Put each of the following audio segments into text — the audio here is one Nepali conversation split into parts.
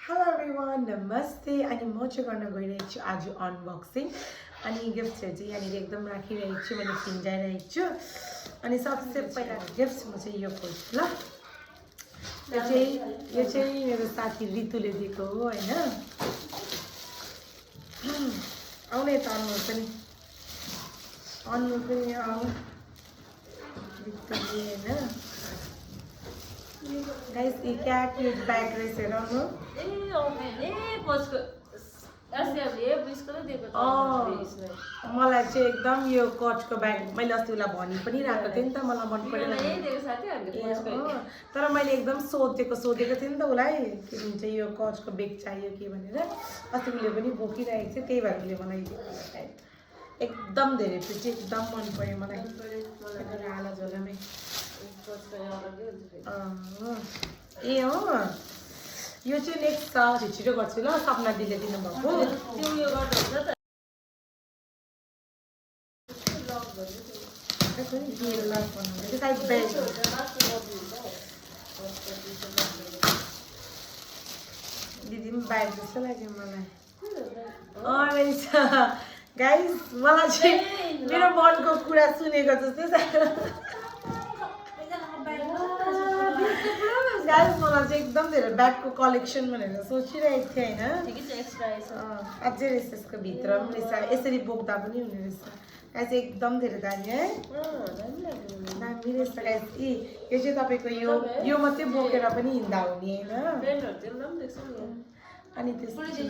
Hello everyone, नमस्ते अनि म चाहिँ गर्न गइरहेको छु आज अनबक्सिङ अनि गिफ्ट्सहरु चाहिँ यहाँनिर एकदम राखिरहेको छु मैले फिन्जाइरहेको छु अनि सबसे पहिला गिफ्ट्स म चाहिँ यो खोल्छु ल यो चाहिँ मेरो साथी रितुले दिएको हो हैन आउने त अनमोल पनि आऊ रितुले हैन गाइस ये क्या क्यूट बैग रहेछ हेर्नु मलाई चाहिँ एकदम यो कचको ब्याग मैले अस्ति उसलाई भनि पनि राखेको थिएँ नि त मलाई मन परेन तर मैले एकदम सोधेको थिएँ नि त उसलाई के भन्छ यो कचको ब्याग चाहियो के भनेर अस्ति उसले पनि बोकिरहेको थियो त्यही भएर उसले मलाई एकदम धेरै प्रिटी एकदम मन पर्यो मलाई आला झोलामै ए हो यो चाहिँ नेक्स्ट छिटो गर्छु ल सपना दिले दिनुभएको दिदी पनि बाहिर जस्तो लाग्यो मलाई रहेछ गाइस मलाई चाहिँ मेरो मनको कुरा सुनेको जस्तै छ गाइस मलाई चाहिँ एकदम धेरै ब्यागको कलेक्सन भनेर सोचिरहेको थिएँ हैन अझै रहेछ यसको भित्र पनि रहेछ यसरी बोक्दा पनि हुने रहेछ गाइस एकदम धेरै दामी है दामी रहेछ गाइस यो चाहिँ तपाईँको यो मात्रै बोकेर पनि हिँड्दा हुने हैन अनि त्यसपछि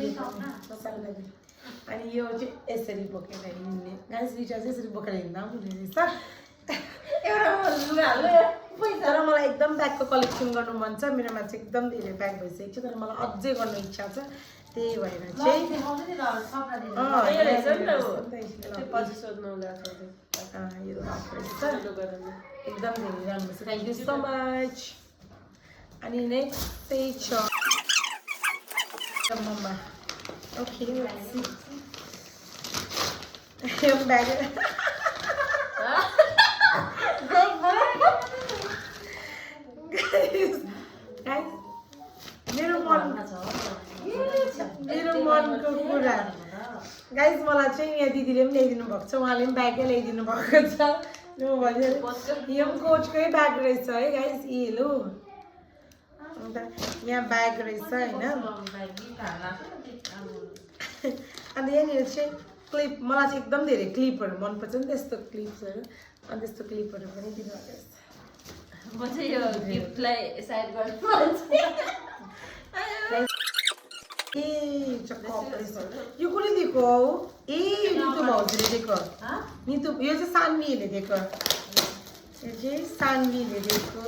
अनि यो चाहिँ यसरी बोकेर हिँड्ने गाइस दुईटा चाहिँ यसरी बोकेर हिँड्दा पनि हुने रहेछ तर मलाई एकदम ब्यागको कलेक्सन गर्नु मन छ मेरोमा चाहिँ एकदम धेरै ब्याग भइसकेको छ तर मलाई अझै गर्नु इच्छा छ त्यही भएर चाहिँ एकदम धेरै राम्रो छ थ्याङ्क यू सो मच अनि नेक्स्ट चाहिँ छ मम्मा ओके ब्याग मेरो मनको कुरा गाइस मलाई चाहिँ यहाँ दिदीले पनि ल्याइदिनु भएको छ उहाँले पनि ब्यागै ल्याइदिनु भएको छ यो पनि कोचकै ब्याग रहेछ है गाइस हेलो अन्त यहाँ ब्याग रहेछ होइन अन्त यहाँनिर चाहिँ क्लिप मलाई चाहिँ एकदम धेरै क्लिपहरू मनपर्छ नि त्यस्तो क्लिप्सहरू अनि त्यस्तो क्लिपहरू पनि दिनुभएको रहेछ म चाहिँ यो गिफ्टलाई साइड गर्छु यो कसले दिएको हौ ए नितु भाउजूले दिएको नितु यो चाहिँ सान्वीले दिएको यो चाहिँ सान्वीले दिएको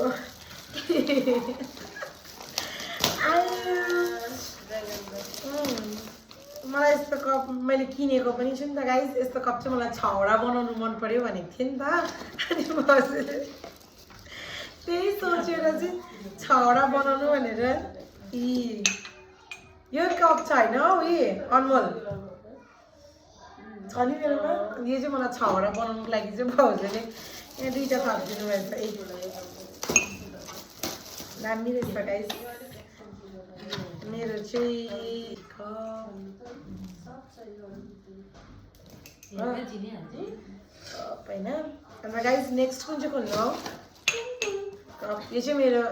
मलाई यस्तो कप मैले किनेको पनि छु नि त गाइस यस्तो कप चाहिँ मलाई 6वटा बनाउनु मन पर्यो भनेको थिएँ नि त अनि भाउजूले त्यही सोचेर चाहिँ 6वटा बनाउनु भनेर यो कप छ होइन हौ अनमोल छ नि मेरोमा यो चाहिँ मलाई 6वटा बनाउनुको लागि चाहिँ भाउजूले यहाँ 2टा थपिदिनु भएछ दामी रहेछ गाइस मेरो चाहिँ होइन अन्त गाइस नेक्स्ट कुन चाहिँ खोल्नु हौ यो चाहिँ मेरो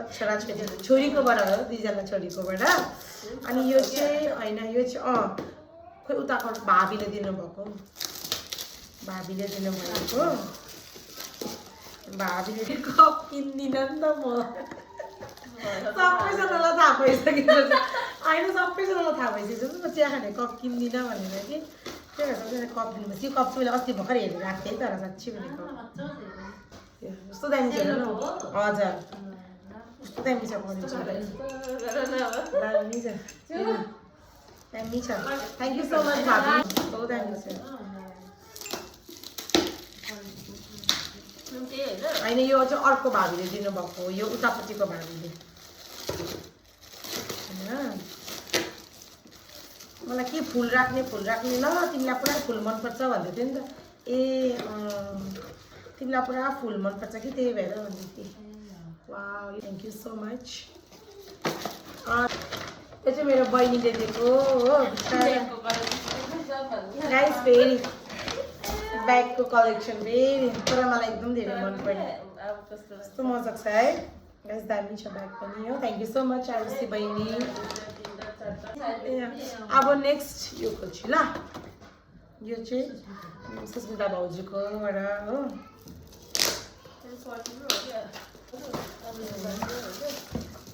छोरीकोबाट हो 2जना छोरीकोबाट अनि यो चाहिँ होइन यो चाहिँ खोइ उताको भाबीले दिनुभएको भाबीले दिनुभएको भाबीले कप किन्दिनँ नि त म सबैजनालाई थाहा भइसकेको छ होइन सबैजनालाई थाहा भइसकेको छ म चिया खाने कप किन्दिनँ भनेर कि त्यही भएर सबैजना कप दिनुभएछ यो कप चाहिँ मैले अस्ति भर्खर हेरेर राखेको थिएँ तर साँच्ची भनेको कस्तो दामी छ हेर्नु हजुर कस्तो दामी छ दामी छ दामी छ थ्याङ्क यू सो मच भाबी कस्तो दामी छ होइन यो चाहिँ अर्को भाबीले दिनुभएको हो यो उतापट्टिको भाबीले होइन मलाई के फुल राख्ने ल तिमीलाई पुरा फुल मनपर्छ भन्दै थियो नि त ए तिमीलाई पुरा फुल मनपर्छ कि त्यही भएर भन्दै थिएँ wow thank you so much यो चाहिँ मेरो बहिनीले दिएको हो गाइस फेरि ब्यागको कलेक्सन फेरि तर मलाई एकदम धेरै मन पर्यो कस्तो मजाको छ है गाइस दामी छ ब्याग पनि हो thank you so much Arushi बहिनी अब नेक्स्ट यो खोज्छु ल यो चाहिँ सुस्मिता भाउजूकोबाट हो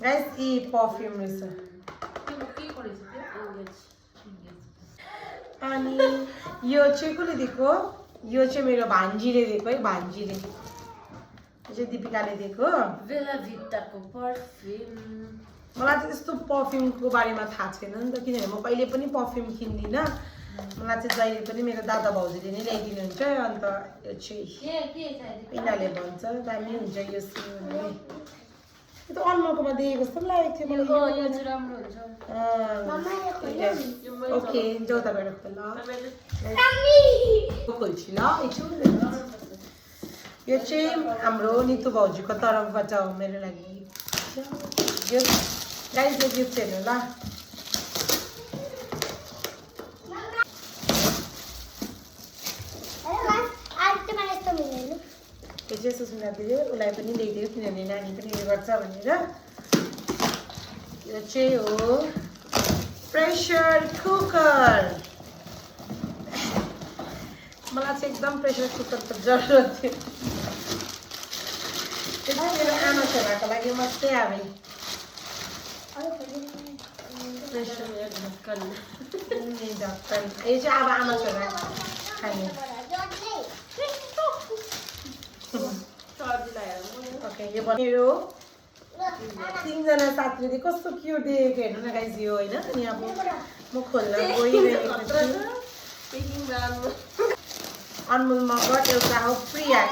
गाइस यी परफ्युम रहेछ अनि यो चाहिँ कसले दिएको यो चाहिँ मेरो भान्जीले दिएको है भान्जीले यो चाहिँ दिपिकाले दिएको बेला भित्ताको परफ्युम मलाई चाहिँ त्यस्तो परफ्युमको बारेमा थाहा छैन नि त किनभने म कहिले पनि परफ्युम किन्दिनँ मलाई चाहिँ जहिले पनि मेरो दादा भाउजूले नै ल्याइदिनुहुन्छ अन्त यो चाहिँ यिनीहरूले भन्छ दामी हुन्छ यो सिउने यो त अनमलकोमा देखेको जस्तो पनि लागेको थियो मलाई यो चाहिँ राम्रो हुन्छ ओके जाऊ त गएर ल खोल्छु ल यो चाहिँ हाम्रो नितु भाउजूको तर्फबाट हो मेरो लागि यो गाइसले गिफ्ट हेर्नु ल यो चाहिँ सुस्मिता दिदीले उसलाई पनि ल्याइदियो किनभने नानी पनि उयो गर्छ भनेर यो चाहिँ हो प्रेसर कुकर मलाई चाहिँ एकदम प्रेसर कुकरको जरुरत थियो त्यो चाहिँ मेरो आमा छोराको लागि मात्रै आवे ढक्कन यो चाहिँ अब आमा छोरा खाने ओके यो मेरो 3जना साथीले कस्तो क्युट देखेको हेर्नु न गाइस यो होइन अनि अब म खोल्न गइरहेको छु अनमोल मगट एउटा हो प्रिया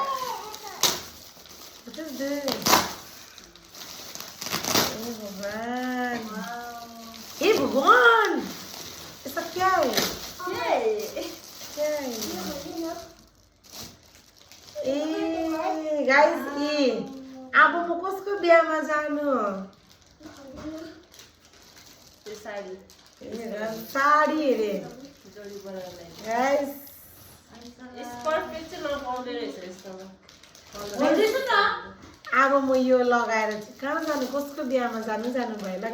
हे भगवान यसका क्या है ए गाइस ए अब म कसको बिहामा जानु साडी हेरे गाइस अब म यो लगाएर चाहिँ कहाँ जानु कसको बिहामा जानु भयो ल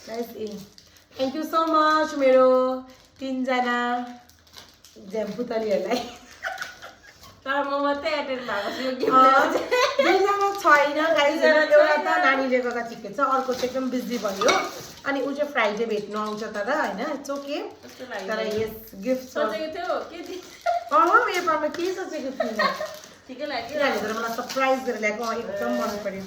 guys thank you so much मेरो 3जना झ्याम्पुतलीहरूलाई तर म मात्रै एटेन्ड भएको छु 2जना छैन गाइस एउटा त नानीले गर्दा ठिकै छ अर्को चाहिँ एकदम बिजी भयो अनि ऊ चाहिँ फ्राइडे भेट्नु आउँछ तर होइन इट्स ओके तर यस गिफ्ट सोचेको थियो के मेरो पामा के सोचेको थिएन ठिकै लाग्यो तर मलाई सरप्राइज गरेर ल्याएको एकदम मन पर्यो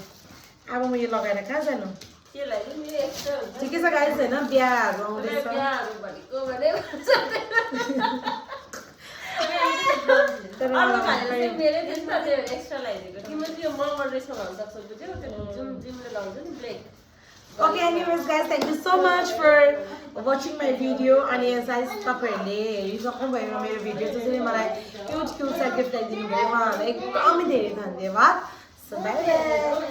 अब म यो लगाएर कहाँ जानु के लाग्यो मेरो एक्स्ट्रा हुन्छ ठिकै छ गाइस होइन बिहाहरू आउँदैछ बिहाहरू भनेको भने तर मेरै त्यसमा त्यो एक्स्ट्रा लगाइदिएको तिम्रो त्यो मर्मर ड्रेसमा लाउन सक्छौ त्यो जुन जिमले लाउँछ नि black Okay, anyways guys, thank you so much for watching my video. अनि guys तपाईहरुले हेरिसक्नुभयो मेरो भिडियो त्यसैले मलाई क्युट सा गिफ्ट दिनुभयो उहाँहरूलाई एकदमै धेरै धन्यवाद. So bye bye.